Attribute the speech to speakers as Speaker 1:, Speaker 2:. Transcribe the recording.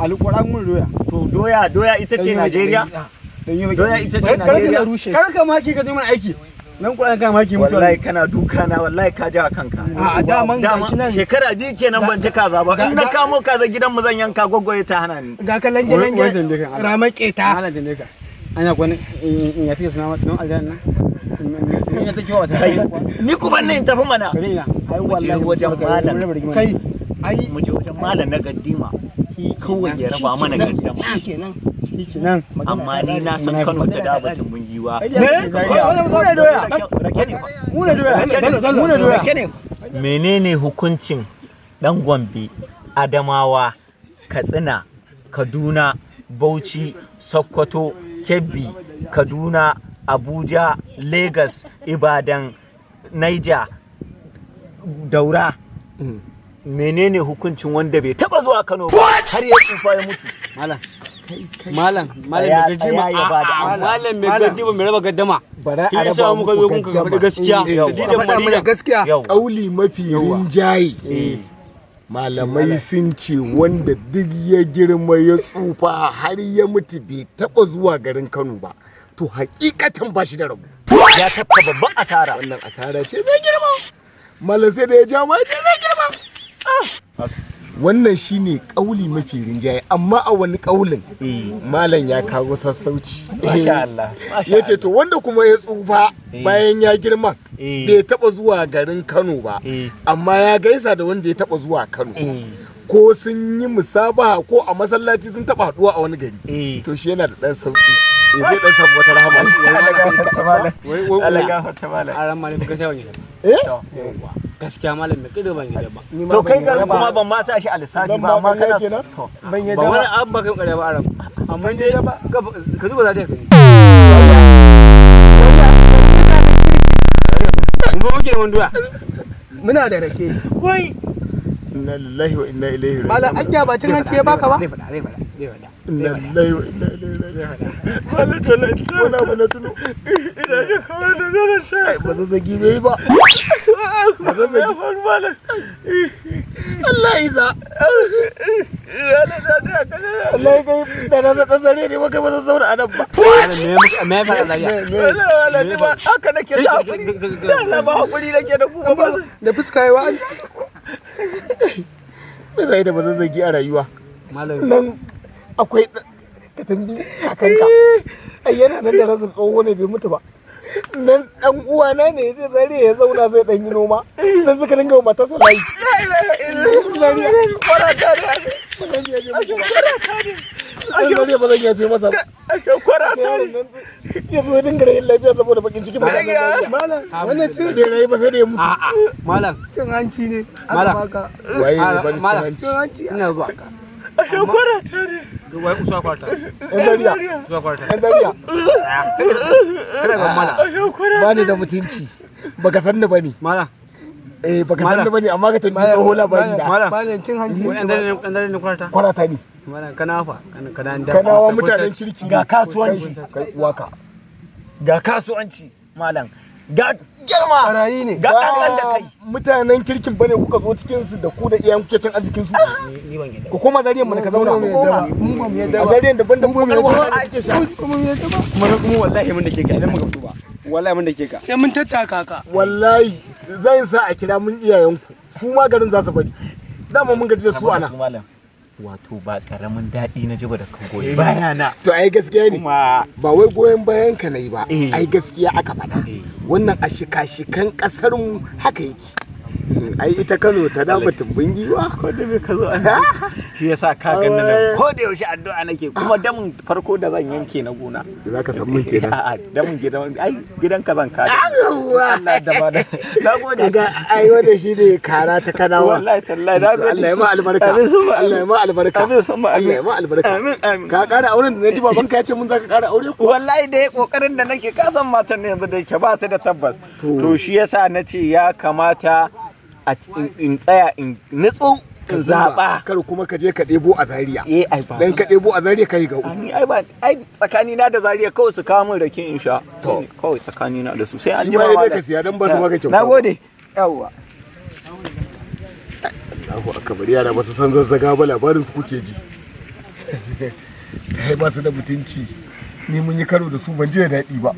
Speaker 1: Alƙur'an mun doya.
Speaker 2: To, doya, doya ita ce Najeriya? Doya ita ce
Speaker 1: Kar ka
Speaker 2: Najeriya?
Speaker 1: rushe. Kar ka maki ka zo mana aiki. Nan Qur'an ka maki mutuwa.
Speaker 2: Wallahi kana duka na, wallahi ka ja kanka.
Speaker 3: A daman
Speaker 2: Dama
Speaker 3: gashi nan.
Speaker 2: shekara 2 kenan ban ci kaza ba. In na kamo kaza gidan mu zan yanka, gwaggwaye ta hana ni.
Speaker 3: Ga ka lange
Speaker 1: Wai
Speaker 3: lange
Speaker 1: tambaye kan Allah.
Speaker 3: ramar keta.
Speaker 1: Allah tambaye ka. Anya kwani in ya fiye suna don aljanna. In ya take wa ta.
Speaker 2: Kai, ni kuma ne in tafi mana.
Speaker 1: Kare ina.
Speaker 2: Ai wallahi wajen malam.
Speaker 3: Kai ai.
Speaker 2: Mu je wajen malam na gaddima. Kawai ya raba mana gaddama.
Speaker 3: Shikenan.
Speaker 1: Shikenan.
Speaker 2: Amma ni na san Kano ta da batun mun giwa.
Speaker 1: Ne? Mu ne doya.
Speaker 2: Rake ne fa.
Speaker 1: Mu ne doya. Mu ne doya.
Speaker 2: Rake ne. Menene hukuncin dan Gombe, Adamawa, Katsina, Kaduna, Bauchi, Sokoto, Kebbi, Kaduna, Abuja, Lagos, Ibadan, Niger, Daura? Menene hukuncin wanda bai taba zuwa Kano ba har ya tsufa ya mutu?
Speaker 1: Malam. Malam, malam
Speaker 2: Tsaya,
Speaker 1: mai gaddama.
Speaker 2: tsaya ya bada amsa.
Speaker 1: Malam mai gaddama mai raba gaddama.
Speaker 4: Bara
Speaker 1: Shi
Speaker 4: a
Speaker 1: yasa
Speaker 4: raba
Speaker 1: muka zo
Speaker 4: muku
Speaker 1: muka faɗi
Speaker 4: gaddama.
Speaker 1: gaskiya.
Speaker 4: Yawwa.
Speaker 1: Sadidan
Speaker 3: Faɗa mana
Speaker 1: Madina.
Speaker 3: gaskiya.
Speaker 2: Yau.
Speaker 4: Kauli mafi rinjaye, malamai sun ce wanda duk ya girma ya tsufa har ya mutu bai taba zuwa garin Kano ba, to hakikatan ba shi da rabu.
Speaker 2: Ya tafka babban asara.
Speaker 4: Wannan asara ce mai girma. Malam sai da ya ja ma ce mai girma. Wannan shine kauli mafi rinjaye, amma a wani kaulin malam ya kawo sassauci.
Speaker 2: Masha Allah. Masha
Speaker 4: Ya ce to wanda kuma ya tsufa bayan ya girma bai taba zuwa garin Kano ba, amma ya gaisa da wanda ya taba zuwa Kano, ko sun yi musabaha, ko a masallaci sun taba haduwa a wani gari, to shi yana da dan sauki, zai dan samu wata rahama.
Speaker 2: Allah gafarta malam.
Speaker 1: Wai wai.
Speaker 2: Allah gafarta malam.
Speaker 1: Aran malam, gaskiya ban yadda ba.
Speaker 4: Eh.
Speaker 1: Gaskiya malam mai kido ban yadda ba.
Speaker 2: To, kai garin kuma ban ma sa shi a lissafi
Speaker 4: Nan
Speaker 2: ba,
Speaker 4: ba
Speaker 2: amma
Speaker 4: ƙarya
Speaker 2: kana
Speaker 4: kenan?
Speaker 2: To.
Speaker 3: Ban yadda
Speaker 1: Ba wani
Speaker 3: ba.
Speaker 1: abu ba kai ƙarya ba aran. Amma dai ka zuba za ta yi. Mun ba muke neman doya.
Speaker 3: Muna da rake.
Speaker 2: Wai.
Speaker 4: Inna lillahi wa inna ilaihi raji'un.
Speaker 3: Malam, anya ba cin hanci ya baka ba?
Speaker 1: Zai faɗa, zai faɗa, zai faɗa.
Speaker 4: Inna lillahi wa inna ilaihi raji'un.
Speaker 2: Malam, dole.
Speaker 4: Wani abu na tuno.
Speaker 2: Ina da kamar da dole sai.
Speaker 4: Ai ba zazzagi bai yi ba. Ba zazzagi.
Speaker 2: Malam.
Speaker 4: Allah isa. Allah ya kai da na zaka zare ne maka ba zan zauna a nan ba.
Speaker 1: Malam, me muka me ya faɗa lafiya?
Speaker 2: Haka nake da hakuri. Allah ba hakuri nake da ku ba.
Speaker 3: Da fuska yawa.
Speaker 4: Me zai da ba zazzagi a rayuwa?
Speaker 1: Malam.
Speaker 4: Nan akwai ka tambi kakanka. Ai yana nan da rasin, tsoho ne bai mutu ba. Nan dan uwana ne ya zare ya zauna zai dan yi noma. Nan suka dinga wa matarsa layi. Zariya. Ɗan zariya ba zan yafe masa ba. Yaron nan ya zo ya dinga rayin lafiya saboda bakin ciki ba.
Speaker 3: Malam, wannan cin
Speaker 4: Bai rayu ba sai da ya mutu.
Speaker 1: A'a, malam.
Speaker 3: cin hanci ne aka
Speaker 1: Malam.
Speaker 3: baka.
Speaker 4: Waye ne ban cin
Speaker 1: Malam.
Speaker 4: hanci?
Speaker 3: Cin hanci.
Speaker 1: Ina zuwa. Wai usuwa kwarta.
Speaker 4: Yan zariya.
Speaker 1: Usuwa kwarta.
Speaker 4: Yan zariya.
Speaker 1: Kada ga malam.
Speaker 4: Ba ni da mutunci. Baka san ni bane.
Speaker 1: Malam.
Speaker 4: Eh, baka san
Speaker 1: Malam.
Speaker 4: ni bane, amma ka tambayi tsoho labari da.
Speaker 1: Malam.
Speaker 3: Malam, cin hanci.
Speaker 1: Wai ɗan dare ne kwarta.
Speaker 4: Kwarata ne.
Speaker 1: Malam, kana fa kana da.
Speaker 4: Kanawa mutanen kirki.
Speaker 2: Ga kasuwanci.
Speaker 4: Kai uwaka.
Speaker 2: Ga kasuwanci malam. Ga girma.
Speaker 3: Barayi ne.
Speaker 2: Ga kankan da kai.
Speaker 4: Mutanen kirkin bane kuka zo cikin su da ku da iyayen kuke cin arzikin su.
Speaker 1: Ni ban yadda.
Speaker 4: Ku koma zariyan mu ka zauna.
Speaker 3: Mu ba mu yadda
Speaker 4: A
Speaker 3: ba.
Speaker 4: zariyan daban da
Speaker 3: Mu ba mu
Speaker 4: kuma
Speaker 3: yadda ba.
Speaker 4: da kake sha.
Speaker 3: Mu ba mu yadda ba.
Speaker 1: Kuma kuma wallahi mun da ke ka idan muka fito ba. Wallahi mun da ke ka.
Speaker 3: Sai mun tattaka ka.
Speaker 4: Wallahi zan sa a kira mun iyayenku. Su ma garin za su bari. Dama mun gaji da su ana.
Speaker 2: Malam. Wato ba karamin daɗi na ji ba da ka goyi bayana.
Speaker 4: To ai gaskiya ne.
Speaker 2: Kuma
Speaker 4: Ba wai goyon bayan ka nayi ba.
Speaker 2: Eh.
Speaker 4: Ai gaskiya aka faɗa.
Speaker 2: Eh.
Speaker 4: Wannan a shika-shikan ƙasar mu haka yake. Ai ita Kano ta dama tumbin giwa.
Speaker 2: Ko da me ka zo an shi yasa ka ganni nan ko da yaushe addu'a nake, kuma damin farko da zan yanke na gona.
Speaker 4: Za ka san mun kenan.
Speaker 2: A'a, damin gidan, ai gidan ka zan ka. Allah da ba da nagode.
Speaker 4: Kaga ai wanda shi ne kara ta Kanawa.
Speaker 2: Wallahi tallahi nagode.
Speaker 4: Allah ya ma albarka.
Speaker 2: Amin summa
Speaker 4: Allah ya ma albarka.
Speaker 2: Amin summa amin.
Speaker 4: Allah ya ma albarka.
Speaker 2: Amin amin.
Speaker 4: Ka ƙara auren da na ji babanka ya ce mun za ka ƙara aure ko?
Speaker 2: Wallahi dai kokarin da nake, kasan matan ne yanzu da yake ba su da tabbas. To shi yasa na ce ya kamata a in tsaya in nutsu in zaɓa.
Speaker 4: Kar kuma ka je ka ɗebo a Zaria.
Speaker 2: Eh, ai ba.
Speaker 4: Dan ka ɗebo a Zaria kai ga uku.
Speaker 2: Ni ai ba ai tsakani na da Zaria kawai su kawo min rake in sha.
Speaker 4: To.
Speaker 2: Kawai tsakani na da su sai an
Speaker 4: Shi
Speaker 2: jima.
Speaker 4: ma dai
Speaker 2: Malam.
Speaker 4: ka siya dan ba su maka kyauta.
Speaker 2: Nagode. Yawwa.
Speaker 4: Allahu akbar, yara ba su san zazzaga ba, labarin su kuke ji. Kai, ba su da mutunci. Ni mun yi karo da su ban ji da daɗi ba.